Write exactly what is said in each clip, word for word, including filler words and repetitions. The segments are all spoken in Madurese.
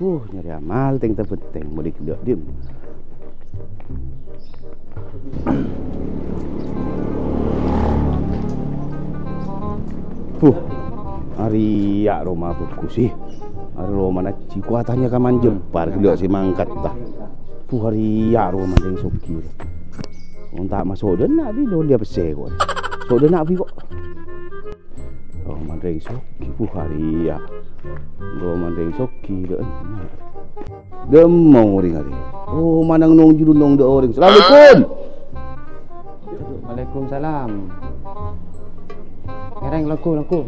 Uh, nyarè amal tèng-tèng-tèng, mending ghellâ' dim. Buh, arèya roma bhâghus, sè. Arè romana jiyâ kowatanya kaman jepar, ghellâ' sè mangkat, ta. Buh, arèya roma Mandeng Sogi. Mon ta' maso' dâ' enna' bi' lo lè pèssè, ko'. So' dâ' enna' bi', ko'. Oh, Mandeng Sogi, buh, arèya. Lo Mandeng Sogi, dâ'. Dâ' emma orèng arè. Oh, manang nong juru nong dâ' orèng. Assalamualaikum. Waalaikumsalam. Ngèrèng, longghu, longghu.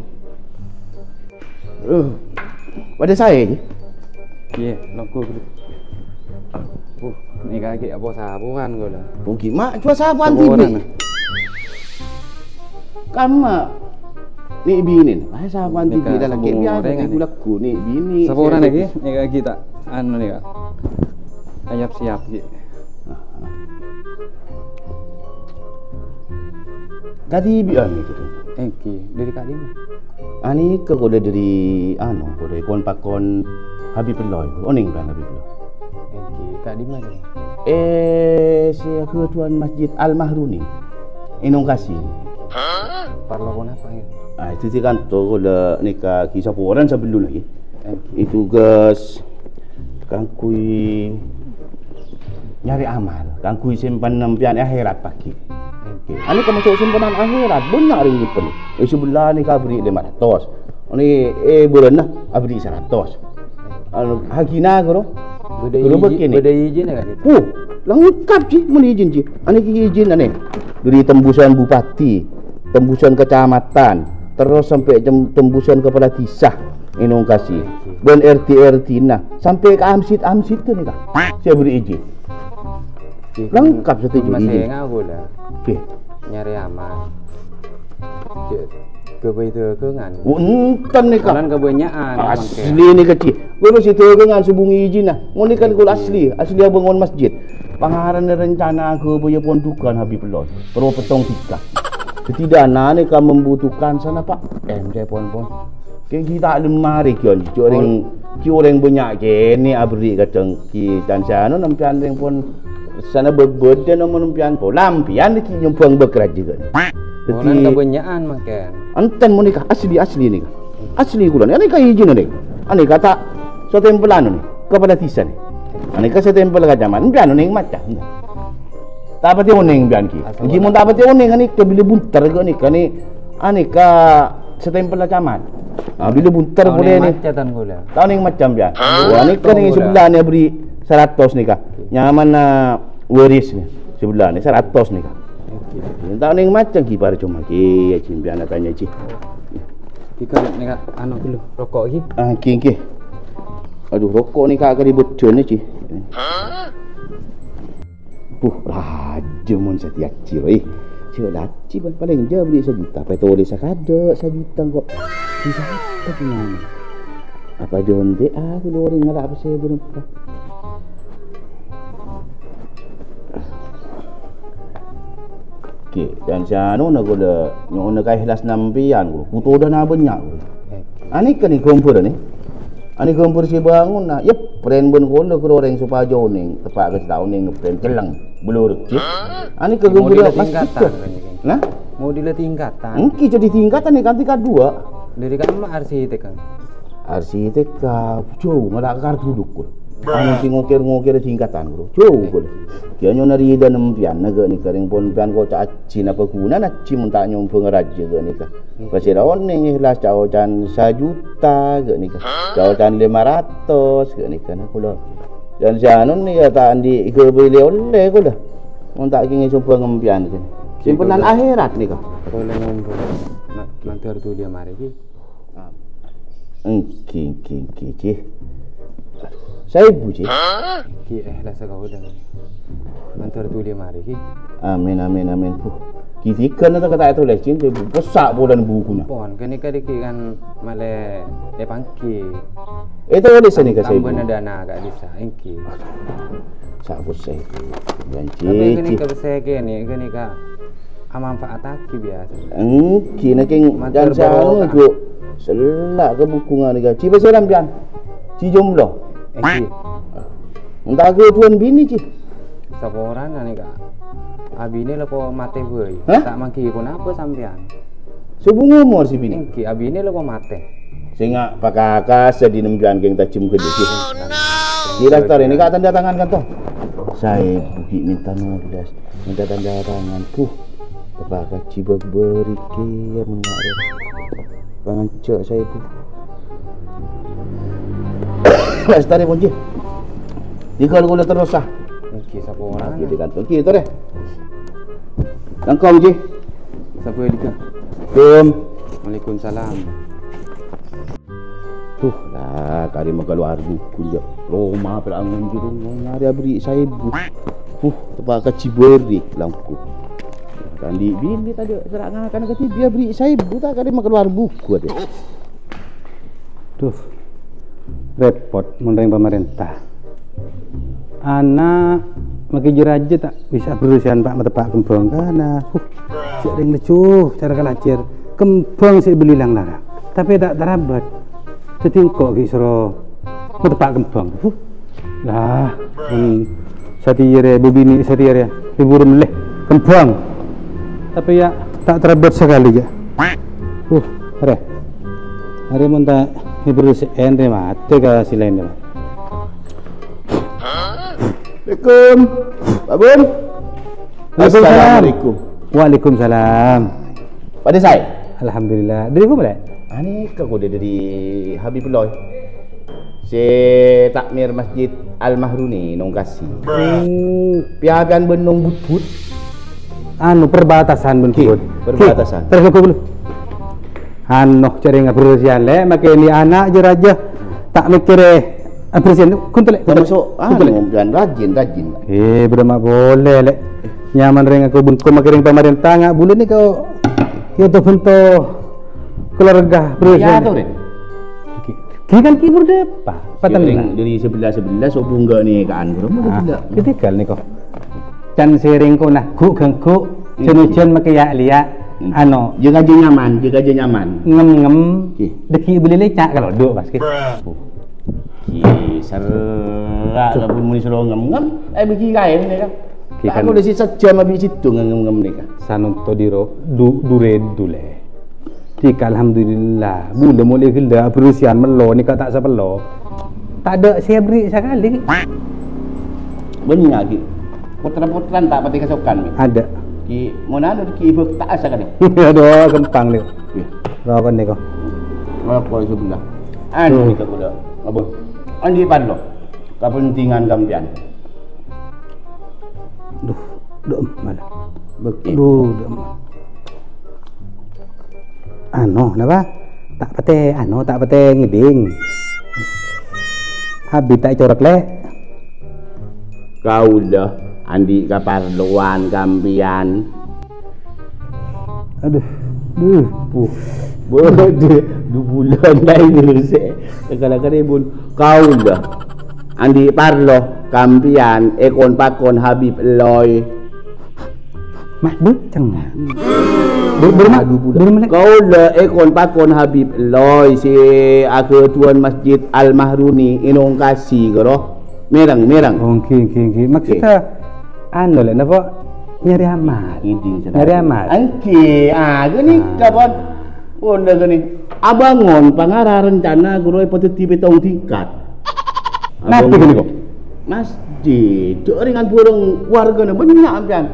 Eh, padâ saè, Ji? Iyâ, longghu, Bro. Uh, nèka ghi' apa sapowan kaulâ? Mungkin, Mak, cuma sapowan Sapowan, tibi'. Kamma nè' binè. Ah, sapowan tibi' Nèka lalakè' sambung biyasa orèng, ghi' anu. Lagghu nè' binè. Sapowan Sè lagi, nèka ghi' ta' anu nèka. Ayap siap ghi'. Tadi bi' anu gitu. Èngghi, dâri ka'dimma? Anèka kaulâ dâri, anu, kaulâ kon-pakon Habibullah. Onèng kan Habibullah? Èngghi, ka'dimma, Kang? Eh, sè aghâdhuwân Masjid Al-Mahruni. È Nongkasi. Parlo ponapa, ya? Ah, itu sih kan to kaulâ nèka ghi' saporan sabellunna ghi'. Èngghi. Itu gas kaangghuy nyarè amal, kaangghuy sèmpen sampèyan è akhèrat paghi. Èngghi. Anu, tamaso' sèmpenan akhèrat, bânnya' orèng nyèmpen. È sabellâ nèka aberri' lèma ratos. Anu, è bârâna aberri' saratos. Anu, hajina, ghuru. Bâdâ Ghuru iji-, bâkènè. Bâdâ ijin, ya, Kak? Puh, lengkap, Ji, mon ijin, Ji. Anu, iki ijin, anu. Dâri tembusan bupati, tembusan kecamatan, terros sampè' tem-, tembusan kepala desa, è Nongkasi. Èngghi. Bân R T R T-na, sampè' ka amsit-amsit kènè, Kak. Sè aberri' ijin. Èngghi. Lengkap sadhâjâ Mas ijin. Enga' kaulâ. Oke. Nyarè amal. Cè', ghâbây dhâghângan. Oh, enten nèka. Kan kabânnya'an, Asli nèka, Ji. Ghuru sè dhâghângan sobung ijinna. Mon nèka kaulâ asli, asli abângon masjid. Pangaranna rencana ghâbây pondukan Habibullah. Terro pettong tiga. Dhâddhi dâna nèka membutuhkan sana, Pak. Em, saya pon, pon. Kèng ghi' ta' lem marè, Kyon. Cè' orèng, cè' orèng bânnya' kènè aberri' kadhâng ghi' can sè anu, sampèyan rèng pon sana bâbâdân mon sampèyan pola, sampèyan ghi' nyombhâng bâk rajâ kènè. Dhâddhi Mon kabânnya'an mangkèn. Enten mon nèka asli, asli nèka. Asli kaulâ nèka, nèka ijin nèka. Anèka ta' satempelan nèka, kepala desa nèka. Anèka satempel kacamatan, sampèyan nèng maca. Ta' patè onèng sampèyan ghi. Asal Ghi mon ta' patè onèng, anèka bilâ bunter kènè, kènè. Anèka satempel camat. Ah, bilâ bunter Tao polè nèng nè. Maca tan kaulâ. Tao nèng maca sampèyan. Wah, nèka nèng sabellâ nè aberri' saratos nèka. Nyamana waris nè. Sabellâ nè saratos nèka. Oke. Tao nèng maca ghi parcoma ghi, ya, Ji, sampèyan atanya, Ji. Tiga nèka anu dulu, roko' ghi. Ah, ghi, ghi. Aduh, roko' nèka kali bâddhâna, Ji. Buh, rajâ mon satèya, Ji, roy. Sè lacci, Bang, palèng jâ' bâli sajuta, apa tolè sakadâ' sajuta engko'. Bisa apa gimana? Apa jonte' aku lo orèng ngala' apa sè berempa? Oke, dan sè anona kaulâ nyo'ona kaèhlas sampèyan, kaulâ. Buto dâna bânnya', kaulâ. Anèka nè ghâmbhârra nè. Anè ghâmbhâr sè bângon, na, yep, pren bân kaulâ ghâro orèng sopajâ onèng, teppa' ka ta' onèng ngepren celleng, beluruk, yep. Anèka ghâmbhâr Model Mas tingkatan, Gita. Kan, ini, kan? Nah? Model tingkatan. Èngghi jadi tingkatan nè, kanti kadhuwâ. Dâri kamma arsitek, kan? Arsitek ka jhâu, ngala' ka Duluk, kaulâ. Anu sè ngokèr-ngokèr tingkatan, kaulâ. Jhâu, kaulâ. Kèya nyo'ona rida sampèyan, na, ghâ' nèka rèng pon sampèyan koca' ajjhi, napa ghunana ajjhi mon ta' nyombhâng rajâ ghâ' nèka? Pasèra onèng èhlas ca'-oca'an sajuta ghâ' nèka. Ca'-oca'an lèma ratos ghâ' nèka, na, kaulâ. Dan sè anu nèka ta' andi' ghâbây lè-ollè kaulâ. Mon ta' kèngèng sombhâng sampèyan kènè. Simpenan akhèrat nèka. Kaulâ nyombhâng. Ma-, mandhâr dhuli marè ghi. Èngghi, èngghi, èngghi, èngghi. Aduh, saèbu, Ji. Èngghi, èhlas ka kaulâ. Mandhâr dhuli marè ghi. Amin, amin, amin, Bu. Ghi tiga na ta' ta' tolès, Ji, pessa' polana bukuna. Pon, kènè kadhi kan malè èpangghi. Ètolès nèka saèbu. Tambâna dâna ka desa, èngghi. Aduh, saèbu, saèbu. Janji, Tapè kènè Ji. Ka sè kènè, kènè ka amanfaataghi biyasa. Èngghi, nèkèng Mator janji anu, barokah. Ju. Sella' ka bukungan nèka. Ji, pasèra sampèyan? Ji, jomblo. Èngghi. Ènta' aghâdhuwân binè, Ji. Saporana nèka. Abinè lako matè bhâi. Hah? Ta' mangghi ponapa sampèyan? Sobung omor sè binè. Èngghi, abinè lako matè. Sènga' pakakassa dhinèng sampèyan kèng tajhem ghâdhâ, Ji. Ji, lastarè nèka tanda tangan kanto. Saèbu ghi' mènta nolas. Mènta tanda tangan. Puh, teppa' kajhi bâk-bâri' kèya mon nga' rè. Panganja' saèbu. Lastarè, Ji. Jhâ' kaulâ terrosa. Èngghi, saporana. Èngghi, di kanto. Èngghi, torè. Langkong, Ji. Sapa ya, Dika? Assalamualaikum. Waalaikumsalam. Tuh, la, karè makalowar buku, jâ. Roma pèra' ngonjhur, nyarè abherri' saèbu. Puh, teppa' kajhi bâri', langkong. Kan dhi' binè tadâ' sèra' ngakana kadhibi' abherri' saèbu, ta' karè makalowar buku, adâ. Duh, rèpot mon rèng pamarènta. Ana' makè jâ-rajâ ta' bisa bersihan, Pak, mateppa' kembhâng kana. Huh, jâ' rèng lejjhu, cara kalajâr. Kembhâng sè èbelli lang-larang. Tapè ta' tarabât. Dhâddhi engko' ghi' soro mateppa' kembhâng. Huh. Lah, mon satèya rè, bâbinè' satèya rè, èburu mellè kembhâng. Tapè ya, ta' tarabât sakalè, jâ. Uh, rè. Arè mon ta' èberse'en rè matè ka sè laèn rè. Assalamualaikum. Pak Bun. Waalaikumsalam. Assalamualaikum. Waalaikumsalam. Padâ saè? Alhamdulillah. Dâri ghâ' malè? Anèka kodhu dâri Habib Loy. Sè takmir Masjid Al-Mahruni, Nongkasi. Hmm. Pèyakan bân Nong Butbut. Anu, perbatasan bân Ki, Butbut. Perbatasan. Ki, terros loko bulu. Anu, jâ' rèng abersihan, Lè', makè ni ana' jâ-rajâ. Ta' mèkkèrè abersihan, ghun ta', Lè', ghun ta', Lè'. Termasuk, ghun ta', Lè'. Anu, kan rajin, rajin. Eh, bâdâ ma' polè, Lè'. Nyaman rèng aghâbây bân ko' makè rèng pamarènta nga' bulâ nèka, ya, to bhânto keluarga, bro, Ya, sana. To, Rè. Oke. Ghi kan kibur depa, Sè patella. Rèng dâri sabellâ-sabellâ, sobung ghâ' nèka'an, bro. Ah, ghi tèngghâl nèko. Can sè rèng kona, ghu'-ghângghu', Hmm. jân-ojân makè ya'-lèya', Hmm. ano. Jâgâ jâ nyaman, jâgâ jâ nyaman. Ngem-ngem, Oke. dâgghi' bâli lèca' kalodhu', pas, ghi. Bro. Ghi, serra' Duh. Ka pon muni soro ngem-ngem, eh, bâgi kaè nèka. Ghi Ta' kan. Aku dâri sajjhâm abit sèttong ngem-ngem nèka. Sanonto diro, du-, dure dule. Ghi ka alhamdulillah, bulâ molè ghellâ' abersihan mello nèka ta' sapello. Tadâ' sè aberri' sakalè. Bânnya', ghi. Potra-potran ta' patè kasokan, ghi. Adâ'. Ghi, mon anu, ghi, bâk ta' sakalè. Adhu, ghâmpang, nèko. Ghi. Roko nèko. Roko sabellâ. Anu, Duh. Nèko, bulâ. Apa? Andi' parlo. Kapentingan sampèyan. Duh, duh, malah. Bâk, ghi. Duh, duh. Anu, napa? Ta' patè, anu, ta' patè ngèdhing. Abit ta' ècorok, Lè'. Kaulâ andi' kaparlowan sampèyan. Adhu, duh, bu-, bu-, du-, du bulân ta' èngerse. Kala-kala, Bun. Kaulâ andi' parlo sampèyan èkon-pakon Habib Elloy. Mak boceng. Dur-, dur ma-, Adhu, bulân. Dur ma-, Lè'. Kaulâ èkon-pakon Habib Elloy sè aghâdhuwân Masjid Al-Mahruni è Nongkasi, karo. Mèreng, mèreng. Oh, èngghi, èngghi, èngghi. Maksudnya, Èngghi. anu, Lè', napa? Nyarè amal. Èngghi, Nyarè amal. Èngghi, ah, ghâni Ah. kapan? Onda ghâni. Abângon pangara rencana ghuru èpadhâddhi pèttong tingkat. Nabi Abângon ghâni kok? Masjid. Jâ' rèng bhurung wargana bânnya' sampèyan.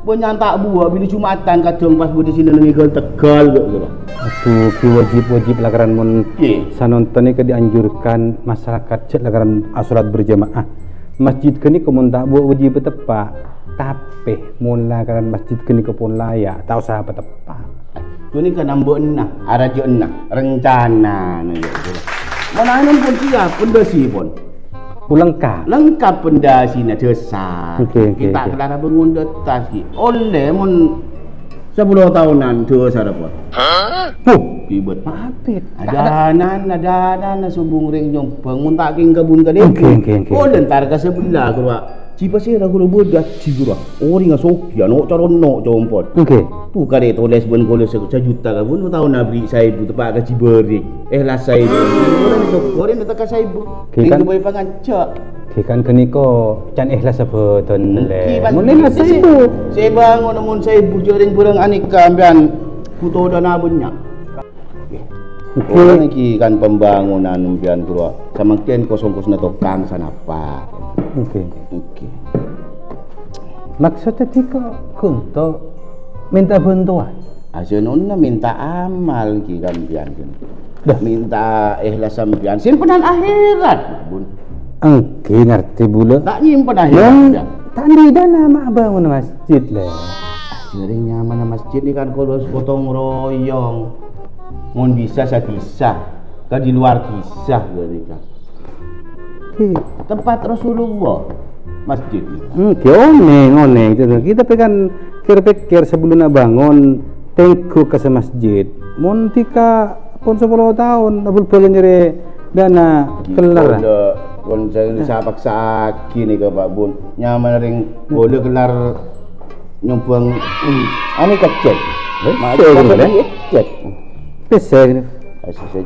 Bânnya' ta' buwâ' bilâ Jumatan kadhâng pas budi sè nennengngè ghâl-tegghâl, kok, kok. Adhu, ghi wajib-wajib lakaran mon Ghi. sanonton nèka dianjurkan masyarakat jhât lakaran asolat berjamaah. Masjid ghâni kok mon ta' buwâ' wajib teppa', tapè mon lakaran masjid ghâni kok pon laya', ta' osa pateppa'. Ghâni kan ambu'na, arajâ'na, rencana, nèka. Mon anu pon siap, pondasi pon. Oh, lengkap. Lengkap pondasina, dhâsar. Oke, oke, Kita oke. kelar abângon dhâ' attas, ghi. Ollè mon sapolo taonan dhâsar, pon. Hah? Puh. Ribet. Mabit. Adânan, adânan, sobung rèng nyombhâng. Mon ta' kèng kabun kalèbun. Oke, oke, oke. Ollè entar ka sabellâ, karo Jhi pasèra ghulâ bâdâ jhi ghulâ. Orèngnga soghi, ano' coro' no' compot. Oke. Bukana tolès bân ghulâ sa-, sajuta ka bun, taona aberri' saèbu teppa' ka jhi bâri'. Èhlas saèbu. Ghulâ ni sokkorè nèka ka saèbu. Oke, kan. Ènggi bhâi panganja'. Oke, kan ghâniko can èhlas sabhâdhân, Lè'. Oke, Bang. Mon èhlas saèbu. Sè bângon mon saèbu jhâ' rèng bhârâng anèka, sampèyan bhuto dana bânnya'. Oke. Orèng ènggi kan pembangunan empiyan ghulâ. Samangkèn kos-ongkosna tokang sanapa? Oke. Oke. Maksodda dhika ghânto mènta bhântowan? Aja nonna mènta amal ènggi kan empiyan ghâniko. Dah. Mènta èhlas sampèyan. Simpenan akhèrat, Bun. Ènggi ngartè bulâ. Ta' nyimpen akhèrat, Bun, ya. Ta' andi' dana ma' bângon masjid, Lè'. Jhâ' rèng nyamana masjid ni kan kodhu gotong royong. Mon bisa sadhisa, ka di luar dhisa ghâniko. Oke. Tempat Rasulullah, masjid. Hmm, oke, onèng, onèng. Kita pè kan kèr-pèkkèr sabellunna bângon tèngghu ka sè masjid. Mon dhika pon sapolo taon, abâl-bâlâ nyarè dana kellar. Ghulâ, pon sè sapaksa'aghi nèka, Pak Bun. Nyamana rèng ghulâ kellar nyombhâng, hmm, anu kècèk. Eh, ma-, betul, kècèk. Pèssè. Pèssè.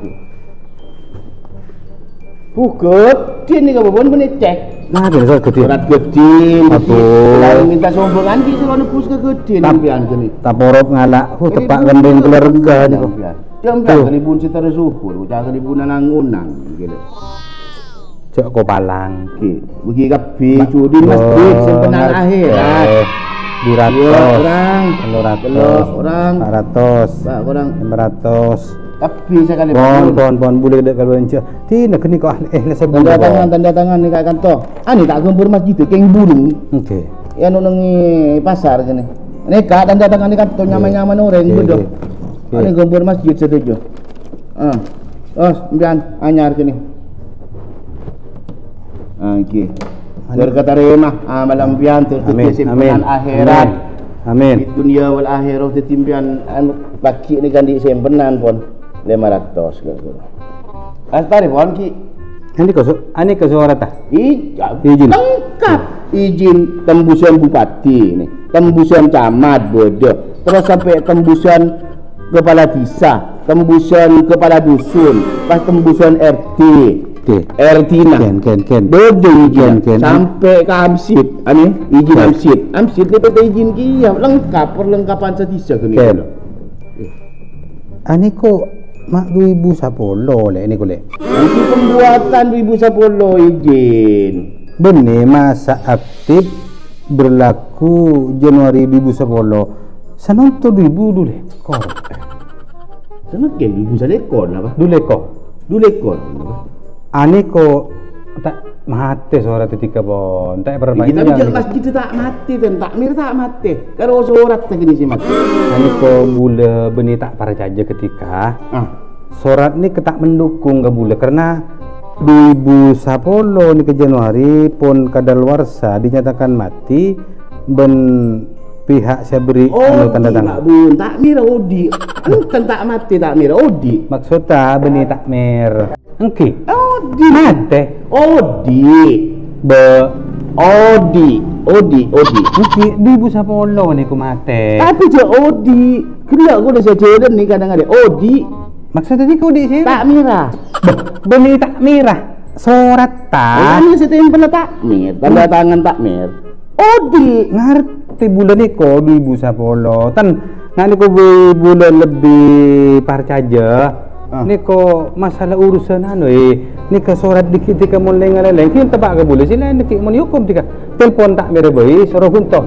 Buket, din nèka, Pak Bun, bânnè cèk. Nah, biasa gedhi. Surat gedhi, aduh. Lalu minta sombongan, bisa lo nebus ka gedhi, Tap-, sampeyan gini. Taporop ngala', huh, teppa' gendeng keluarga nèko. Sampeyan. Sampeyan tuh. Kali pun sè terus syukur, ucap kali pun nang-unang, gitu. Cek kopalang. Oke, bagi kabeh judi masjid sing kenal akhir. Dua ratus. Dua orang. Tello ratus. Tello orang. Empat ratus. Empat orang. Lima ratus. Kabeh sekali. Pon, pon, pon, boleh dek kalau enca. Ti negeri kok ahli, eh, nasa tanda tangan, tanda tangan nih, Kak Kanto. Ani tak gempur masjid keng burung. Oke. Ya, nu nengi pasar gini. Ini, Kak, tanda tangan nih, Kanto, nyaman-nyaman orang, oke, bodoh. Oke. Ani gempur masjid setuju. Ah. Terus, sampeyan anyar kene. Ah, nggih. Amin. Berkat tarema amal sampeyan, terus amin, dadi simpenan akhirat. Amin. Amin. Di dunia wal akhirah, dadi sampeyan, anu, lagi ini kan di simpenan pon lima ratus. Astari pon, Ki. Ini kosong, ini kosong rata. Iya, izin. Lengkap. Izin tembusan bupati ini, tembusan camat, bodoh. Terus sampai tembusan kepala desa, tembusan kepala dusun, pas tembusan R T. Oke. R T nah. Ken, ken, ken. Bojo iki. Ken, ken. Sampai ke Amsit, ane, izin Amsit. Amsit ini pada izin kia, lengkap, perlengkapan sadhisa gini. Ken. Ane kok mak dua ribu sepuluh, Le, ini, Le. Iki pembuatan dua ribu sepuluh izin. Benne masa aktif berlaku Januari dua ribu sepuluh, sanonto dua ribu dua lekor. Sanongken dua ribu salekor napa? Dua lekor. Dua lekor napa? Ane ko ta' mate sora ketika pon, ta' perpanjang. Kita bijak masjid ta' mate, dan takmir ta' mate. Karo sorat ta' gini sih mate. Ane ko bula beni ta' parcaja ketika. Ah. Sorat nèka ta' mendukung kabulâ karena dua ribu sapolo nèka Januari pon kadaluwarsa dinyatakan mati bân pihak sè beri anu tanda tangan. Odi, Pak Bun, takmir odi. Enten ta' mati takmir odi. Maksudta bânnè takmir. Èngghi. Odi. Mate. Odi. Be. Odi, odi, odi. Èngghi, dua ribu sapolo nèko mate. Tapè jhâ' odi. Ghellâ' kaulâ sajhâlân nèka kadhâng arè. Odi. Maksudda nèko odi sè? Takmira. Bâh, bânnè takmira. Sorat ta? Ora sè tempel takmir, tanda tangan takmir. Odi. Ngartè bulâ nèko dua ribu sapolo. Tan, nga' nèko bu-, bulâ lebbi parcajâ. Ah. Nèko masalah urusan anu, eh. Nèka sorat dikit-dikit mon lèng-ngalèng. Ki tebak ka bulâ sè laèn dikit mon hukum dika. Telpon takmir bhâi, soro ghunto.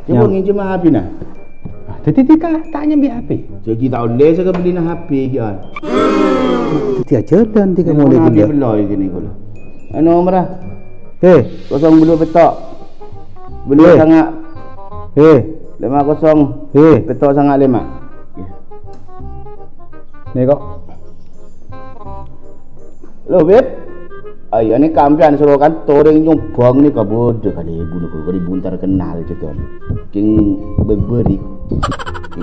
Coba nginjem H P-na. Ah, dhâddhi dhika ta' nyambi H P. Jhâ' ghi' ta' ollè sè kabellina H P ghi' an. Dhâddhi ajhâlân dhika mon H P bello' iki nèko lho. Anu, nomorra? Eh. Kosong bâllu' pètto'. Bâllu' sanga'. Eh. Lèma kosong. Eh. Pètto' sanga' lèma. Nèko. Lho, Bib. Ayo, nèka sampèyan soro kanto rèng nyombhâng nèka bâdâ kalèbun, kalèbun terkenal, jhâ' ton. Kèng bâbâri.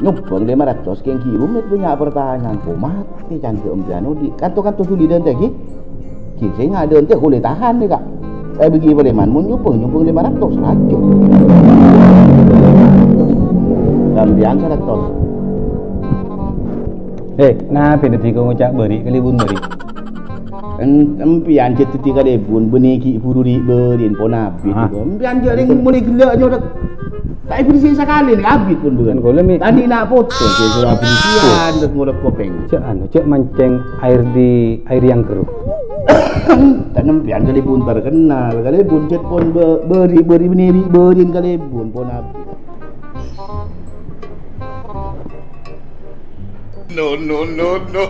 Nyombhâng lèma ratos, kèng ghi' rumit bânnya' pertanyaan. Kok mati kan sampèyan odi'? Kanto-kanto suli dântè, ghi? Ghi, sènga' dântè, kulâ tahan, nèka. Tapè bâgi pareman, mon nyobâng, nyobâng lèma ratos, rajâ. Sampèyan saratos. Eh, napè dhâddhi ko ngoca' bâri', kalèbun bâri'? En-, empèyan jhâ' dhâddhi kalèbun, bânnè ghi' buru ri'-bâri'en pon abit. Hah? Empèyan jhâ' rèng molaè ghellâ' nyorot. Ta' èberrisè sakalè nèka, abit pon bâ'ân. Kan kaulâ mè' Tadi na' poto sè soro aberrisèyan, terros ngolok kopèng. Jhâ' anu, jhâ' mancèng aèr di aèr yang keruh. Kan empèyan kalèbun terkenal, kalèbun jhât pon bâ-, bâri', bâri' bânnè ri'-bâri'en kalèbun, pon abit. No, no, no, no.